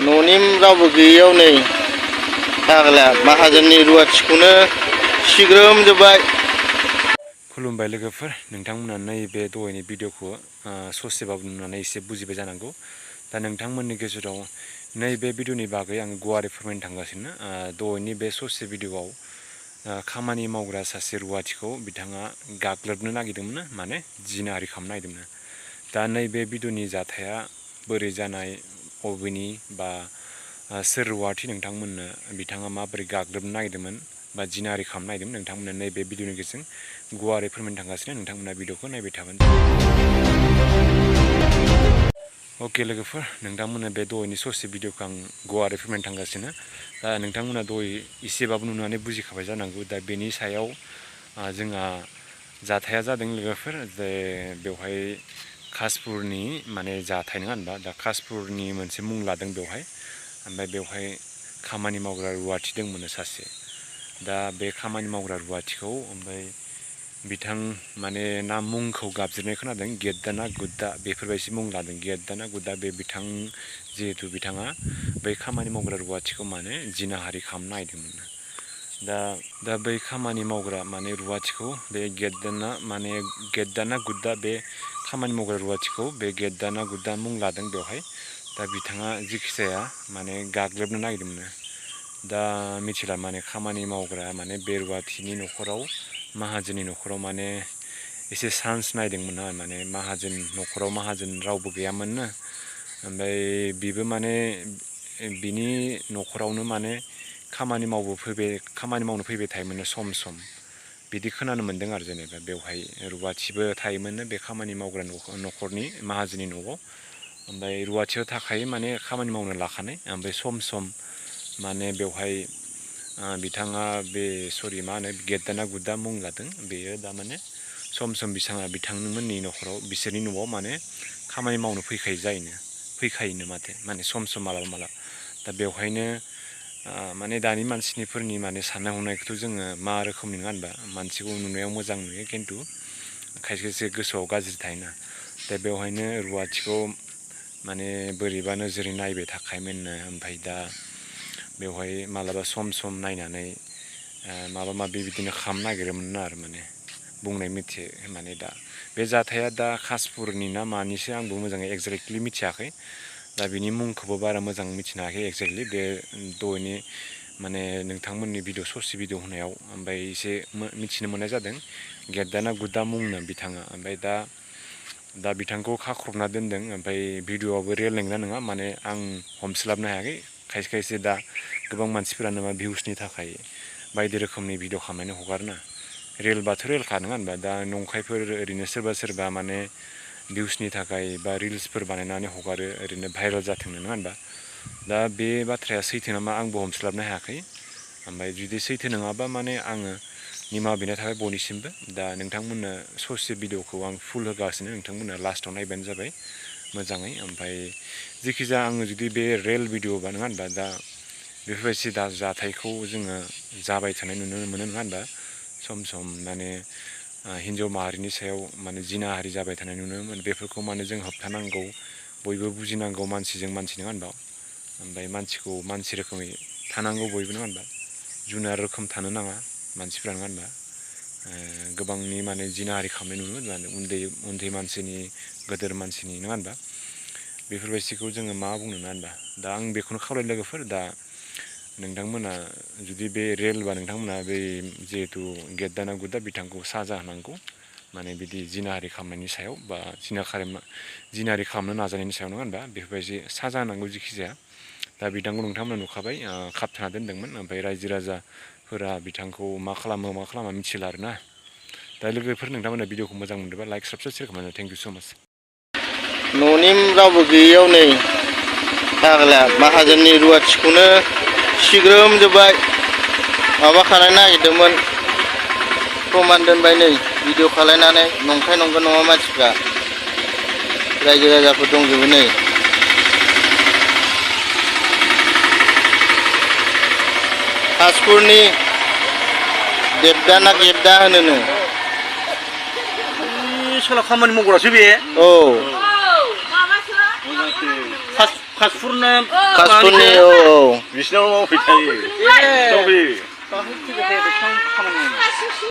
न'नि रावबो गैयैयाव नै फाग्ला माहाजोननि रुवाथिखौनो सिग्रोमजोब्बाय। खुलुमबाय लोगोफोर, नोंथांमोना नैबे दहायनि भिडिअखौ ससेबाबो नुनानै एसे बुजिबाय जानांगौ। दा नोंथांमोननि गेजेराव नैबे भिडिअनि बागै आं गुवारै फोरमायनो थांगासिनो। दहायनि बे ससे भिडिअआव खामानि मावग्रा सासे रुवाथिखौ बिथाङा गाग्लोबनो नागिरदोंमोन, माने जिनाहारि खालामनो नागिरदोंमोन। दा नैबे भिडिअनि जाथाया बोरै जानाय, बबेनि बा सोर रुवाथि नोंथांमोननो बिथाङा माबोरै गाग्लोबनो नागिरदोंमोन बा जिनाहारि खालामनो नागिरदोंमोन, नोंथांमोननो नैबे भिडिअनि गेजेरजों गुवारै फोरमायनो थांगासिनो। नोंथांमोना भिडिअखौ नायबाय थाबानो अके लोगोफोर, नोंथांमोना बे दहायनि ससे भिडिअखौ आं गुवारै फोरमायनो थांगासिनो। दा नोंथांमोना दहाय एसेबाबो नुनानै बुजिखाबाय जानांगौ। दा बेनि सायाव जोंहा जाथाया जादों लोगोफोर, जे बेवहाय कासपुरनि माने जाथाय नङा होनबा। दा कासपुरनि मोनसे मुं लादों बेवहाय, ओमफ्राय बेवहाय खामानि मावग्रा रुवाथि दंमोन सासे। दा बे खामानि मावग्रा रुवाथिखौ ओमफ्राय बिथां माने ना मुंखौ गाबज्रिनाय खोनादों, गेद्दा ना गुद्दा बेफोरबायदि मुं लादों। गेद्दा ना गुद्दा बे बिथां जिहेथु बिथाङा बै खामानि मावग्रा रुवाथिखौ माने जिनाहारि खालामनो नागिरदोंमोन। दा बै खामानि मावग्रा माने रुवाथिखौ बे गेद्दा ना गुद्दा बे खामानि मावग्रा रुवाथिखौ बे गेद्दा ना गुद्दा मुं लादों बेवहाय। दा बिथाङा जिखिजाया माने गाग्लोबनो नागिरदोंमोन। दा मिथिला माने खामानि मावग्रा माने बे रुवाथिनि न'खराव, माहाजोननि न'खराव माने एसे चान्स नायदोंमोन आरो। माने माहाजोन न'खराव माहाजोन रावबो गैयामोननो, ओमफ्राय बिबो माने बिनि न'खरावनो माने खामानि मावनो फैबाय थायोमोन सम सम, बिदि खोनानो मोन्दों आरो। जेनेबा बेवहाय रुवाथिबो थायोमोननो बे खामानि मावग्रा न'खरनि माहाजोननि न'आव। ओमफ्राय रुवाथियाव थाखायो माने खामानि मावनो लाखानाय। ओमफ्राय सम सम माने बेवहाय बिथाङा मा होनो गेद्दा ना गुद्दा मुं लादों बेयो। दा माने सम सम बिथांमोननि न'खराव, बिसोरनि न'आव माने खामानि मावनो फैखायोनो माथो, माने सम सम मालाबा मालाबा। दा बेवहायनो माने दानि मानसिफोरनि माने साननाय हनायखौथ' जोङो मा रोखोमनि नङा होनबा। मानसिखौ नुनायाव मोजां नुयो, खिन्थु खायसे खायसे गोसोआव गाज्रि थायोना। दा बेवहायनो रुवाथिखौ माने बोरैबा नोजोरै नायबाय थाखायोमोननो। ओमफ्राय दा बेवहाय मालाबा सम सम नायनानै माबा माबि बिदिनो खालामनो नागिरोमोन आरो, माने बुंनाय मथे। माने दा बे जाथाया दा कासपुरनि ना मानिसो आंबो मोजाङै एक्जेक्टलि मिथियाखै। दा बिनि मुंखौबो बारा मोजां मिथिनो हायाखै एक्जेक्टलि। बे दहायनि माने नोंथांमोननि ससे भिडिअ होनायाव ओमफ्राय एसे मिथिनो मोननाय जादों, गेद्दा ना गुद्दा मुंनो बिथाङा। ओमफ्राय दा बिथांखौ खाख्रबना दोनदों। ओमफ्राय भिडिअआबो रियेल नंगौना नङा माने आं हमस्लाबनो हायाखै। खायसे खायसे दा गोबां मानसिफोरानो मा भिउसनि थाखाय बायदि रोखोमनि भिडिअ खालामनानै हगारोना। रियेलबाथ' रियेलखा नङा होनबा। दा नंखायफोर ओरैनो सोरबा माने भिउसनि थाखाय बा रिल्सफोर बानायनानै हगारो, ओरैनो भाइरेल जाथों नङा होनबा। दा बे बाथ्राया सैथो नामा आंबो हमस्लाबनो हायाखै। ओमफ्राय जुदि सैथो नङाबा माने आङो निमाहा बिनाय थाबाय बयनिसिमबो। दा नोंथांमोननो ससे भिडिअखौ आं फुल होगासिनो, नोंथांमोना लास्टआव नायबानो जाबाय मोजाङै। ओमफ्राय जिखिजाया आङो जुदि बे रियेल भिडिअबा नङा होनबा, दा बेफोरबायदि जाथायखौ जोङो जाबाय थानाय नुनो मोनो नङा होनबा। सम सम माने हिन्जाव माहारिनि सायाव माने जिनाहारि जाबाय थानाय नुनो मोनो। बेफोरखौ माने जों होबथानांगौ, बयबो बुजिनांगौ, मानसिजों मानसि नङा होनबा। ओमफ्राय मानसिखौ मानसि रोखोमै थानांगौ बयबो नङा होनबा। जुनार रोखोम थानो नाङा मानसिफ्रा नङा होनबा। गोबांनि माने जिनाहारि खालामनाय नुनो मोनो, उन्दै मानसिनि, गोदोर मानसिनि नङा होनबा। बेफोरबायदिखौ जोङो मा बुंनो नङा होनबा। दा आं बेखौनो खावलाय लोगोफोर, दा नोंथांमोना जुदि बे रियेलबा नोंथांमोना बै जिहेथु गेद्दा ना गुद्दा बिथांखौ साजा होनांगौ, माने बिदि जिनाहारि खालामनायनि सायाव बा जिनाहारि खालामनो नाजानायनि सायाव नङा होनबा। बेफोरबायदि साजा होनांगौ जिखिजाया। दा बिथांखौ नोंथांमोना नुखाबाय, खाबथाना दोनदोंमोन। ओमफ्राय रायजो राजाफोरा बिथांखौ मा खालामो मिथिला आरोना। दा लोगोफोर, नोंथांमोना भिडिअखौ मोजां मोनदोंबा लाइक साबसक्राइब शेयार खालामनो थेंक इउ स' माच। न'नि रावबो गैयैयाव नै फाग्ला माहाजोननि रुवाथिखौनो सिग्रोमजोब्बाय। माबा खालायनो नागिरदोंमोन, प्रमान दोनबाय नै भिडिअ खालायनानै। नंखाय नंगौ नङा मानसिफ्रा, रायजो राजाफोर दंजोबो नै। कासपुरनि गेद्दा ना गेद्दा होनोनो। सोला खामानि मावग्रासो बे। औ। कासपुरना कासपुरनि औ बिसिनाव मावफैखायो ए मावफैयो बाहाय फैबाय थायो खामानि